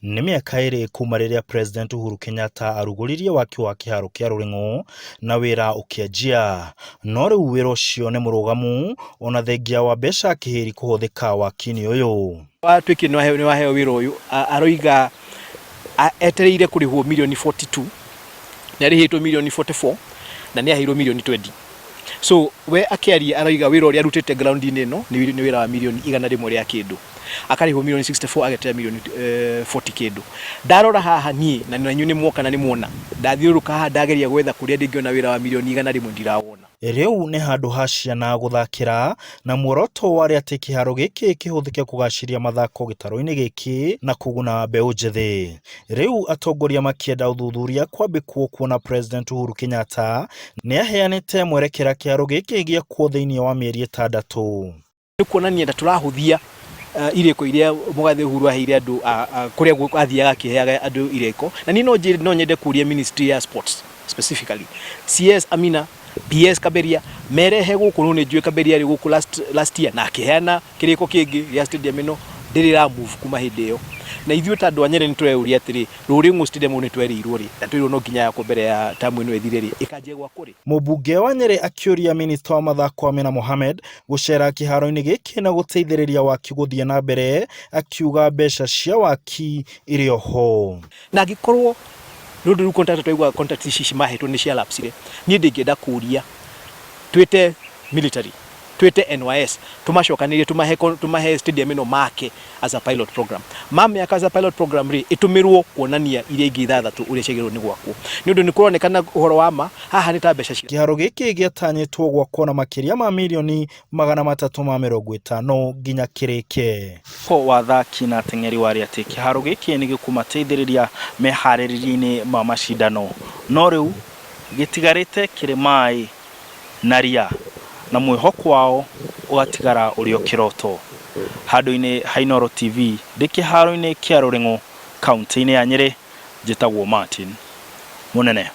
Nĩ mĩaka ĩrĩ kuma rĩrĩa President Uhuru Kenyatta arugũririe waki wa kĩharo kĩa Rũrĩng'ũ na wĩra ũkĩanjia. No rĩu wĩra ũcio nĩ mũrũgamu ona thengia wa mbeca kĩhĩri kũhũthĩka waki-inĩ ũyũ. Watuĩkire nĩ waheo wĩra ũyũ aroiga etereire kũrĩhwo mirioni 42 nĩ arĩhĩtwo mirioni 44 na nĩ aheirwo mirioni 20. So we akĩaria aroiga wĩra ũrĩa arutĩte ground-inĩ ĩno nĩ wĩra wa mirioni 100 rĩa kĩndũ. Akarĩhwo mirioni 64 ageterera mirioni 40 kĩndũ. Ndarora haha niĩ na inyuĩ nĩ mwoka na nĩ muona ndathiũrũrũka haha ndageria gwetha kũrĩa ndingĩona wĩra wa mirioni 100 ndirawona. Rĩu nĩ handũ ha ciana gũthakĩra na muoroto warĩ atĩ kĩharo gĩkĩ kĩhũthĩke kũgacĩria mathako gĩtarũ-inĩ gĩkĩ na kũguna mbeũ njĩthĩ. Rĩu atongoria makĩenda ũthuthuria kwambĩkwo kuona President Uhuru Kenyatta nĩ aheanĩte mwerekera kĩharo gĩkĩ gĩakwo thĩinĩ wa mĩeri ĩtandatũ. Nĩ kuonania ta tũrahũthia irĩko iria mũgathe Uhuru aheire andũ kũrĩa athiaga akĩheaga andũ irĩko. Na niĩ no njĩre, no nyende kũria ministry ya sports specifically, CS Amina, PS Kaberia merehe gũkũ, no nĩ njũĩ Kaberia arĩ gũkũ last year na akĩheana kĩrĩko kĩngĩ gĩa stadium ĩno ndĩrĩ ĩra move kuma hĩndĩ ĩyo. Na ithuĩ ta andũ a Nyerĩ nĩ tũreyũria atĩrĩ, Rũrĩng'ũ stadium nĩ twerirwo rĩ, na twerirwo no nginya yakwo mbere ya tamu ĩno ĩthire rĩ, ĩkanjia gwakwo rĩ? Mũmbunge wa Nyerĩ akĩũria minista wa mathako Amina Mohamed gũcera kĩharo-inĩ gĩkĩ na gũteithĩrĩria waki gũthiĩ na mbere, akiuga mbeca cia waki irĩ o ho. Na angĩkorwo nĩ ũndũ rĩu contract twaigua contract ici mahetwo nĩ cia lapsire, niĩ ndingĩenda kũria twĩte military, twĩte NYS, tũmacokanĩrĩrie tũmahe, tũmahe stadium ĩno make as a pilot program. Mamĩaka as a pilot program rĩ, ĩtũmĩrwo kuonania iria ingĩ ithathatũ ũrĩa ciagĩrĩirwo nĩ gwakwo. Nĩ ũndũ nĩ kũronekana ũhoro wa ma haha nĩ ta mbeca cia. Kĩharo gĩkĩ gĩatanyĩtwo gwakwo na makĩria ma mirioni 350 nginya kĩrĩke. Ko wa athaki na ateng'eri warĩ atĩ kĩharo gĩkĩ nĩ gĩkũmateithĩrĩria meharĩrĩria-inĩ ma macindano. No rĩu gĩtigarĩte kĩrĩ maĩ na ria na mwĩhoko wao ũgatigara ũrĩ o kĩroto. Handũ-inĩ ha Inooro TV ndĩ kĩharo-inĩ kĩa Rũrĩng'ũ kauntĩ-inĩ ya Nyĩrĩ, njĩtagwo Martin Mũnene.